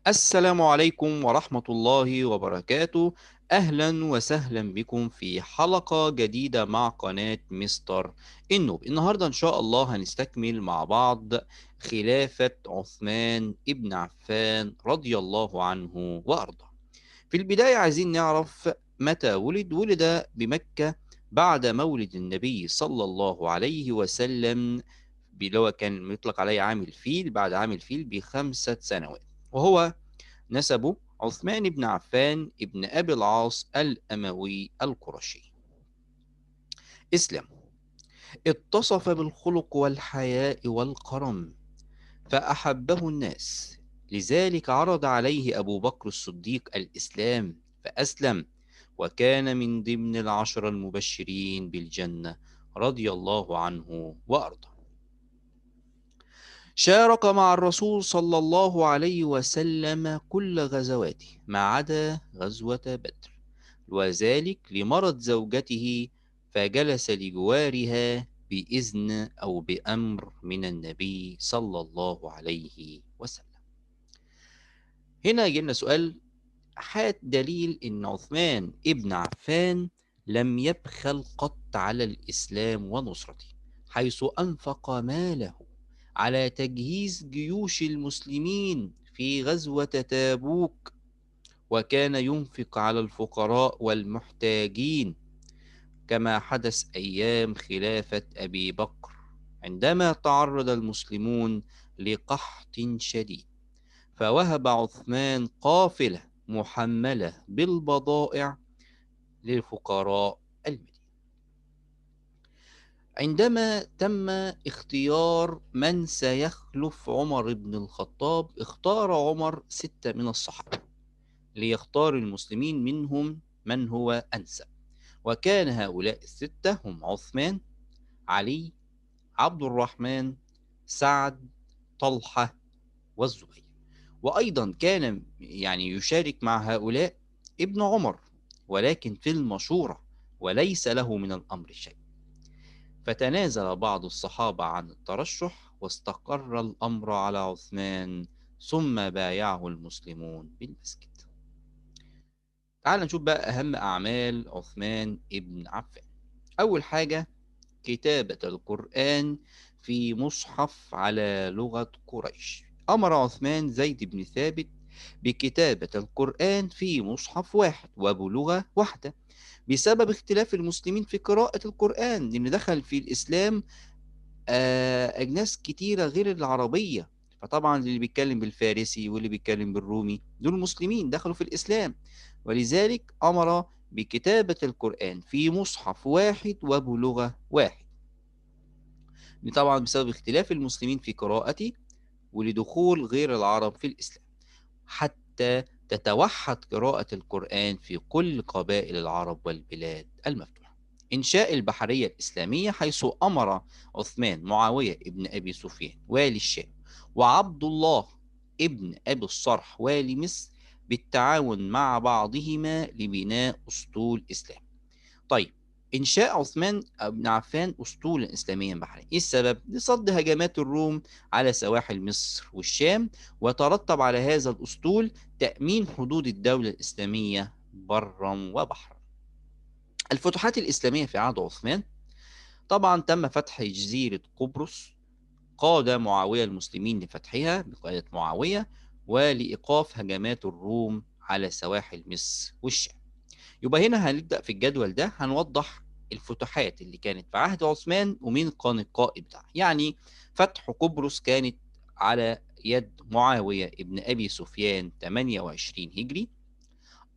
السلام عليكم ورحمة الله وبركاته. أهلا وسهلا بكم في حلقة جديدة مع قناة مستر النوب. النهاردة إن شاء الله هنستكمل مع بعض خلافة عثمان ابن عفان رضي الله عنه وأرضاه. في البداية عايزين نعرف متى ولد. ولد بمكة بعد مولد النبي صلى الله عليه وسلم، اللي هو كان يطلق عليه عام الفيل، بعد عام الفيل ب5 سنوات، وهو نسبه عثمان بن عفان ابن أبي العاص الأموي القرشي. إسلام اتصف بالخلق والحياء والكرم فأحبه الناس، لذلك عرض عليه أبو بكر الصديق الإسلام فأسلم، وكان من ضمن 10 المبشرين بالجنة رضي الله عنه وأرضاه. شارك مع الرسول صلى الله عليه وسلم كل غزواته ما عدا غزوة بدر، وذلك لمرض زوجته، فجلس لجوارها بإذن أو بأمر من النبي صلى الله عليه وسلم. هنا جينا سؤال، هات دليل إن عثمان ابن عفان لم يبخل قط على الإسلام ونصرته، حيث أنفق ماله على تجهيز جيوش المسلمين في غزوة تابوك، وكان ينفق على الفقراء والمحتاجين، كما حدث أيام خلافة أبي بكر عندما تعرض المسلمون لقحط شديد، فوهب عثمان قافلة محملة بالبضائع للفقراء المدينة. عندما تم اختيار من سيخلف عمر بن الخطاب، اختار عمر 6 من الصحابة ليختار المسلمين منهم من هو أنسب، وكان هؤلاء 6 هم عثمان، علي، عبد الرحمن، سعد، طلحة، والزبير. وأيضا كان يشارك مع هؤلاء ابن عمر، ولكن في المشورة وليس له من الأمر شيء. فتنازل بعض الصحابة عن الترشح، واستقر الأمر على عثمان، ثم بايعه المسلمون بالمسجد. تعال نشوف بقى أهم أعمال عثمان ابن عفان. أول حاجة كتابة القرآن في مصحف على لغة قريش. أمر عثمان زيد بن ثابت بكتابة القرآن في مصحف واحد وبلغة واحدة، بسبب اختلاف المسلمين في قراءة القرآن، لأن دخل في الإسلام أجناس كتيرة غير العربية، فطبعا اللي بيتكلم بالفارسي واللي بيتكلم بالرومي دول مسلمين دخلوا في الإسلام، ولذلك أمر بكتابة القرآن في مصحف واحد وبلغة واحد، طبعا بسبب اختلاف المسلمين في قراءته ولدخول غير العرب في الإسلام، حتى تتوحد قراءة القرآن في كل قبائل العرب والبلاد المفتوحة. إنشاء البحرية الإسلامية، حيث أمر عثمان معاوية ابن أبي سفيان والي الشام وعبد الله ابن أبي الصرح والي مصر بالتعاون مع بعضهما لبناء أسطول إسلام. طيب، إنشاء عثمان بن عفان أسطولا إسلاميا بحريا، إيه السبب؟ لصد هجمات الروم على سواحل مصر والشام، وترتب على هذا الأسطول تأمين حدود الدولة الإسلامية برا وبحرا. الفتوحات الإسلامية في عهد عثمان، طبعا تم فتح جزيرة قبرص، قاد معاوية المسلمين لفتحها بقيادة معاوية، ولإيقاف هجمات الروم على سواحل مصر والشام. يبقى هنا هنبدأ في الجدول ده هنوضح الفتوحات اللي كانت في عهد عثمان ومين كان القائد بتاعها. يعني فتح قبرص كانت على يد معاوية ابن أبي سفيان 28 هجري،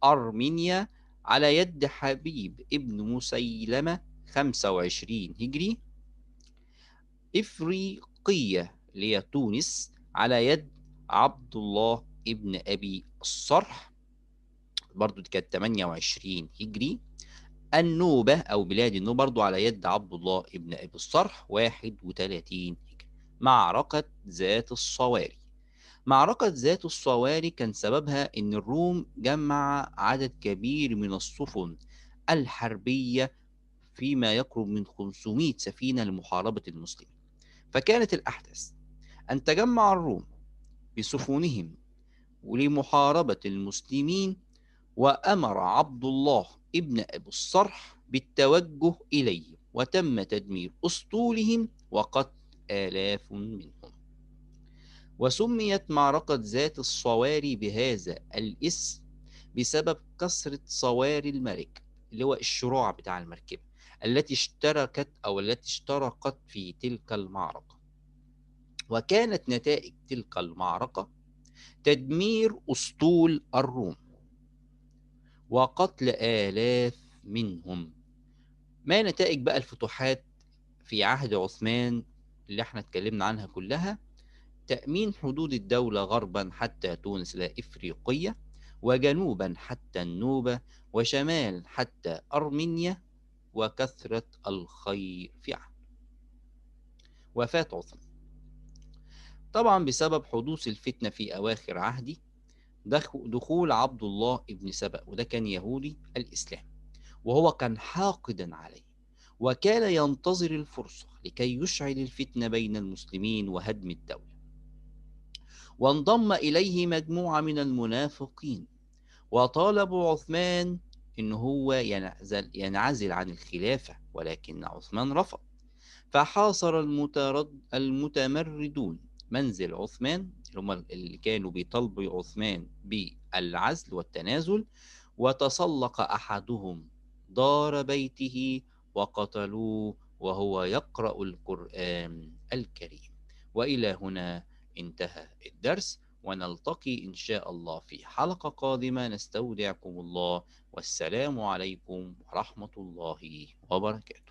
أرمينيا على يد حبيب ابن مسيلمة 25 هجري، إفريقية اللي هي تونس على يد عبد الله ابن أبي الصرح برضو دي كانت 28 هجري، النوبة أو بلاد النوبة برضو على يد عبد الله ابن أبي الصرح 31 هجري. معركة ذات الصواري، معركة ذات الصواري كان سببها إن الروم جمع عدد كبير من السفن الحربية فيما يقرب من 500 سفينة لمحاربة المسلمين. فكانت الأحداث أن تجمع الروم بسفنهم لمحاربة المسلمين، وأمر عبد الله ابن أبي الصرح بالتوجه إليهم، وتم تدمير أسطولهم وقتل آلاف منهم. وسميت معركة ذات الصواري بهذا الاسم بسبب كثرة صواري الملك، اللي هو الشراع بتاع المركبة، التي اشتركت أو التي اشتركت في تلك المعركة. وكانت نتائج تلك المعركة تدمير أسطول الروم وقتل آلاف منهم. ما نتائج بقى الفتوحات في عهد عثمان اللي احنا اتكلمنا عنها كلها؟ تأمين حدود الدولة غربا حتى تونس الإفريقية، وجنوبا حتى النوبة، وشمال حتى أرمينيا، وكثرة الخير في عهد وفاة عثمان. طبعا بسبب حدوث الفتنة في أواخر عهدي، دخول عبد الله ابن سبأ، وده كان يهودي الإسلام، وهو كان حاقدا عليه، وكان ينتظر الفرصة لكي يشعل الفتنة بين المسلمين وهدم الدولة. وانضم إليه مجموعة من المنافقين، وطالبوا عثمان إن هو ينعزل عن الخلافة، ولكن عثمان رفض. فحاصر المتمردون منزل عثمان، اللي هم اللي كانوا بيطالبوا عثمان بالعزل والتنازل، وتسلق أحدهم دار بيته وقتلوه وهو يقرأ القرآن الكريم. وإلى هنا انتهى الدرس، ونلتقي إن شاء الله في حلقة قادمة. نستودعكم الله، والسلام عليكم ورحمة الله وبركاته.